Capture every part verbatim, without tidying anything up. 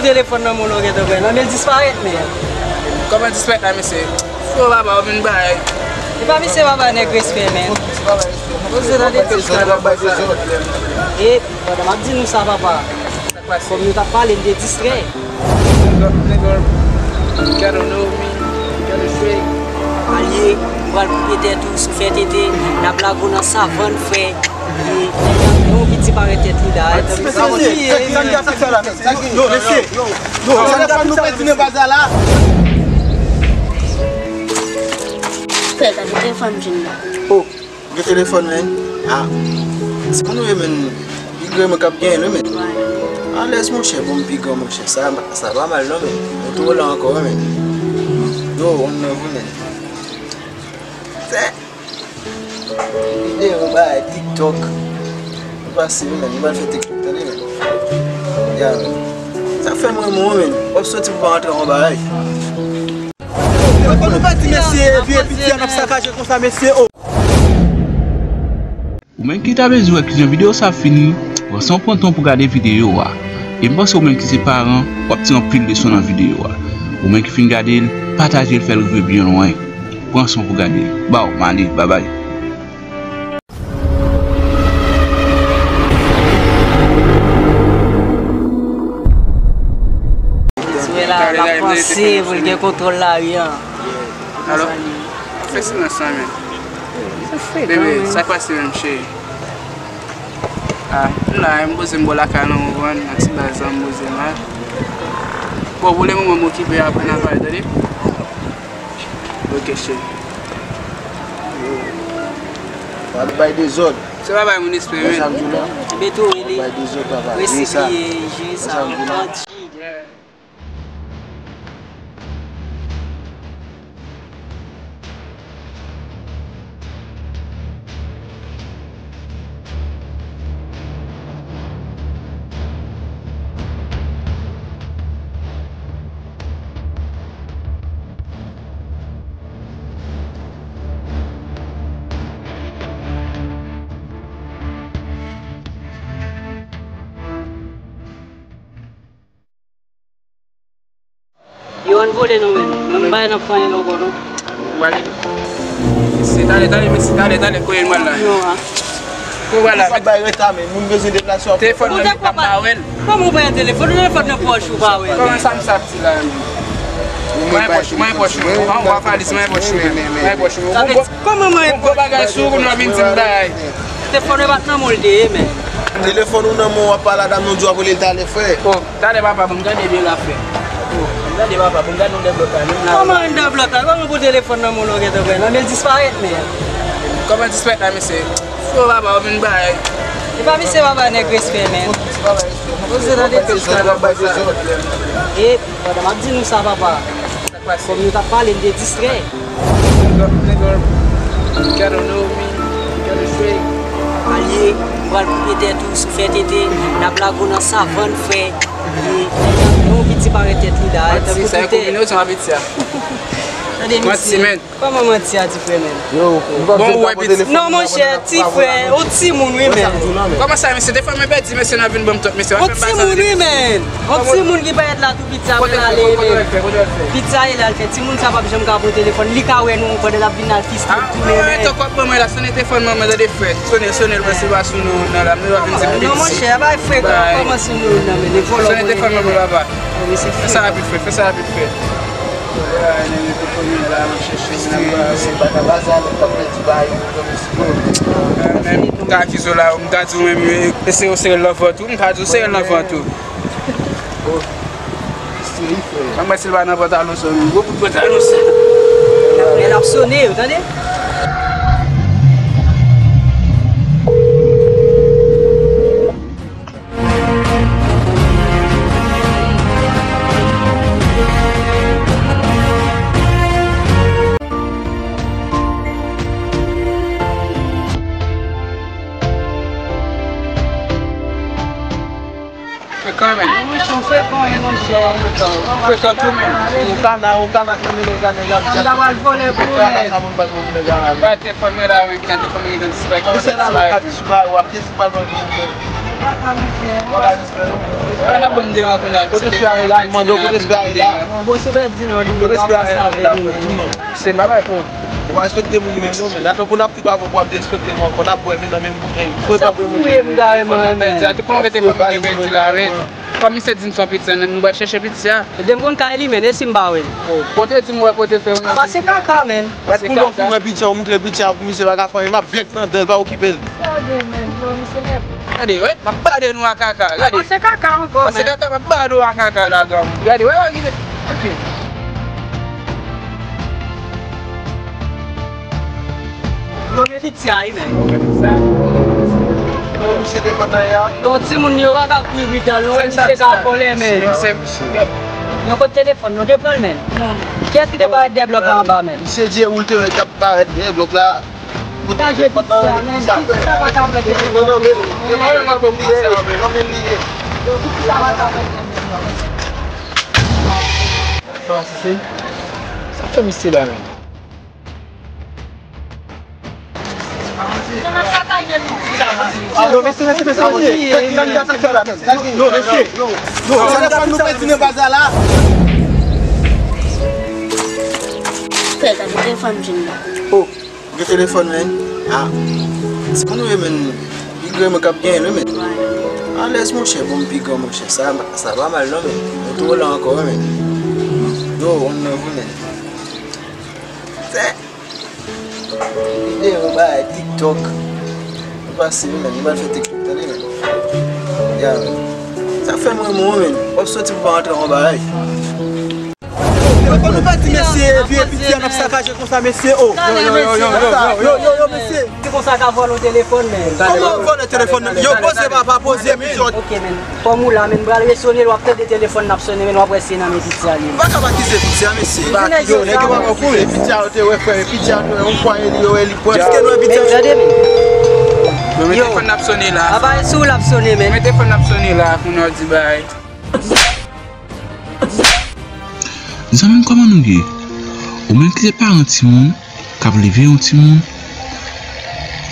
Telefòn nan men w la, w gentan pran l. Anben l disparèt, men. Kòman disparèt la, mesye? Fò papa, w vin bay. E pa misye papa nèg respè, men. Poze tande. E, pandan m ap di nou sa, papa. Kòm nou t ap pale, m te distrè. Nigga, nigga, you gotta know me, you gotta shake. Alye, m pral koupe tèt ou sou fè tete, n ap lage w nan savann, frè. Yon piti parèt tèt li la. Yo, mesye, yo, yo, sa n ap fè nou pèdi nan baz la la. Frè, gade telefòn m jwenn la. Oh, gen telefòn, men. Ah, se pou nou ye, men. Pi gran mwen k ap genyen l, men. Alèz, monchè, bon, m pi gran, monchè. Sa, sa pa mal, non, men. Mwen tou la ankò, men. Yo, on nan vou, men. Fè. Videyo, bagay, TikTok. Nou pase, men, nou pral fè TikTok, tande, men. Ya, men. Sa fè m renmen w, men. W ap soti pou pa rantre nan yon bagay. Telefòn nou pèdi, mesye, vye piti a n ap sakaje konsa, mesye, oh. Ou menm ki ta bezwen wè kijan videyo sa ap fini, pran san w pran tan pou gade videyo a. E m panse ou menm ki se paran, w ap tire anpil leson nan videyo a. Ou menm ki fin gade l, pataje l, fè l rive byen lwen. Pran san w pou gade. Baw, m ale, babay. Sou la, l ap panse pou l gen kontwòl lari a. Alò, fè silans la, men. Bebe, sa k pase menm, cheri? Ah, m la, m poze m bò lakay la, ou konprann, nan ti baz la, m poze m la. Bon, pou le moman, m okipe, apre n a pale, tande? Ok, cheri. W ap bay dezòd. Se pa bay moun espere, men. Wè sa m di w la? Bay dezòd, papa. Jere sa. Wè sa m di w la? Yo, ann vole non, men. Ann bay nan fanyen non, non. Ou ale. Mesye, talè, talè, mesye, talè, talè, kote nou al la? Non, a. Kote nou al la? Sa bay reta, men. Moun bezwen deplase, w ap telefòn nan men, n ap pa wè l. Kòman ou pa gen telefòn? Ou telefòn nan pòch ou pa wè? Kòman sa m sa ap di la, men? Mwen pòch, mwen pòch ou. An, ou pa valiz, mwen pòch ou, men. Mwen pòch ou. Kòman mwen pòch ou? Bon bagay sou ou, kounye a w vin di m bagay. Telefòn ou pa t nan men w li te ye, men. Telefòn ou nan men w, w ap pale a dam nan, w di w ap rele l talè, frè. Talè papa, bon, gade byen la, frè. Bon, gade papa, bon, gade yon dèblòk la, menm la. Kòman yon dèblòk la? Kòman pou telefòn nan men w la, w gentan pran l? Anben l disparèt, men. Kòman disparèt la, mesye? Fò papa, w vin bay. E pa misye papa nèg respè, men. Poze tande. E, pandan m ap di nou sa, papa. Kòm nou t ap pale, m te distrè. Nigga, nigga, you gotta know me, you gotta shake. Alye, m pral koupe tèt ou sou fè tete, n ap lage w nan savann, frè. E, yon piti parèt tèt li la. Manti, sa e konbinezon a piti a. Tande, mesye. Manti, men. Kòman manti a, ti frè, men? Yo, m panse l ta pran telefòn nan men. Non, monchè, ti frè, ou timoun, wi, men. Kòman sa, mesye? Telefòn mwen pèdi, mesye, n ap vin ban m tòt, mesye. Ou timoun, wi, men. Yon timoun ki parèt la tou piti apre l ale, men. Piti a ye la, l fè timoun sa p ap janm ka pran telefòn. Li ka wè nou pandan l ap vin al fistèl tounen, men. Tank w ap ban mwen la, sonnen telefòn manman, tande frè. Sonnen, sonnen l, mwen se pa sou non, non, la, m pa vin di m piti. Non, monchè, bay frè, kòman sou non, non, men. Sonnen telefòn manman, papa. Fè sa rapid, frè, fè sa rapid, frè. Menm, m ka akize w la, m ka di w menm, eseye w sere l nan vant ou, m ka di w sere l nan vant ou. Mwen mwen si l pa nan pantalon sa, menm gwo bout pantalon sa. L ap sonnen yo, tande? Frekan, men. Frekan, wi, monchè, frekan, wi, monchè. Frekan tou, men. Ou kana, ou kana ki mele gade gade. Ou ta pral vole pou ou, men. Ou ta pral vole pou ou, men. Ba telefòn mwen la, men, ki nan telefòn mwen, ki nan display. Kòman se la, men, ka display, w ap display, w ap display. Kote espri a ye la? Mande w kote espri a ye la? Bon, si w pèdi non, li. Kote espri a ye la? Se pa bay pou. Ou pa respekte moun menm non, men. Atò pou n ap viv avè w, w ap derespekte m ankò, n ap bwè vin nan menm boutèy. Fò w pa bwè moun. Sa pou mwen, m gare mwen, men. Sa te konn rete pou mwen rete la, men. Kòm misye di n se yon piti, nou pral chèche piti a. Ebyen, m konn kay li, men, e si m pa wè l? Bon, kote di m wè kote fè yon. Pase kaka, men. Pase kaka. Pou nou fè piti a, ou montre piti a pou misye pa ka fè anyen, m ap bèk nan dan l, pa okipe l. Gade, men, bon, misye nèg. Gade, wè, m ap bade nou a kaka, gade. Pase kaka ankò, men. Pase kaka, m ap bade nou a kaka la, granmoun. Gade, wè, wè, gade. Ok. Yo, men piti a, wi, men. Yo, misye te kontan ya. Yon timoun yo pa ka kouri vital, non, misye ka vòlè, men. Yon kote telefòn, nou te pran l, men. Kiyès ki te parèt dèyè blòk la anba, men? Misye di e ou l te wè k ap parèt dèyè blòk la. Ou ta jwe piti a, men. Piti a pa ka pran telefòn. Non, non, men. Yo, piti a pa ka pran telefòn. Sa fè misye la, men. Yo, mesye, mesye, mesye, mesye. Yo, mesye. Yo, telefòn nou pèdi nan baz la. Pè, gade telefòn m jwenn la. Oh, gen telefòn, men. Ah. Se pou nou ye, men. Pi gran mwen k ap genyen l, men. Alèz, monchè, bon, m pi gran, monchè. Sa, sa pa mal, non, men. Nou twò la ankò, men. Yo, on nan vou, men. Fè. Videyo, bagay, TikTok. Nou pase, wi, men. Nou pral fè TikTok, tande, men. Ya, men. Sa fè m renmen w, men. W ap soti pou pa rantre nan bagay. Telefòn nou pèdi, mesye, vye piti a n ap sakaje konsa, mesye, oh. Yo, yo, yo, mesye. Se konsa ka vòlè yon telefòn, men. Kòman w vòlè telefòn nan? Yo, poze papa, poze, mesye. Ok, men. Kòm ou la, men, m pral resone l, w ap tande telefòn n ap sonnen, men, w ap wè si se nan men piti a li ye. Ou pa ka akize piti a, mesye. Yo, nèg yo pa konn konnen. Piti a, yo te wè frè, piti a, yo te wè yon fwaye li, yo wè li pran. Èske nou wè piti a? Men, tande, men. Men, men telefòn n ap sonnen la. Apa, e sou ou l ap sonnen, men. Men telefòn n ap sonnen la, pou nou di bay. Zanmi m, kòman nou ye? Ou menm ki se paran timoun, k ap leve yon timoun,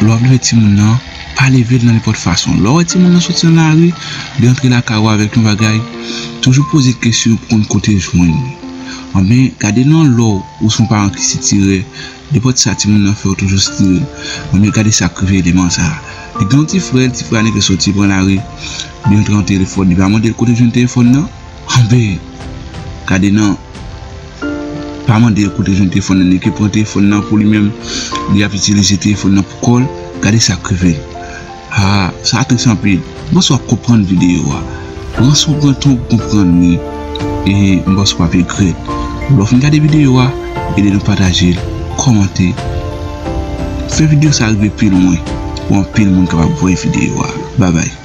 lè w ap leve timoun nan, pa leve l nan nenpòt fason. Lè w wè timoun nan soti nan lari, li antre lakay ou avèk yon bagay, toujou poze kesyon pou konn kote l jwenn li. Anben, gade nan lè w, ou se yon paran ki sitirè, nenpòt sa timoun nan fè, ou toujou sitirè. Anben, gade sa k rive eleman sa a. Li gen yon ti frè l, ti frè a nèk yo soti pran lari, li antre nan telefòn, li pa mande l kote l jwenn telefòn nan. Anben, gade nan, pa mande l kote l jwenn telefòn nan, nèg yo pran telefòn nan pou li menm, li ap itilize telefòn nan pou kò l, gade sa k rive l. Ah, sa tris anpil. M panse w ap konprann videyo a. Pran san w pran tan w konprann li. E m panse w ap regrèt. Lè w fin gade videyo a, ede nou pataje l, kòmante. Fè videyo sa rive pi lwen pou anpil moun kapab wè videyo a. Babay.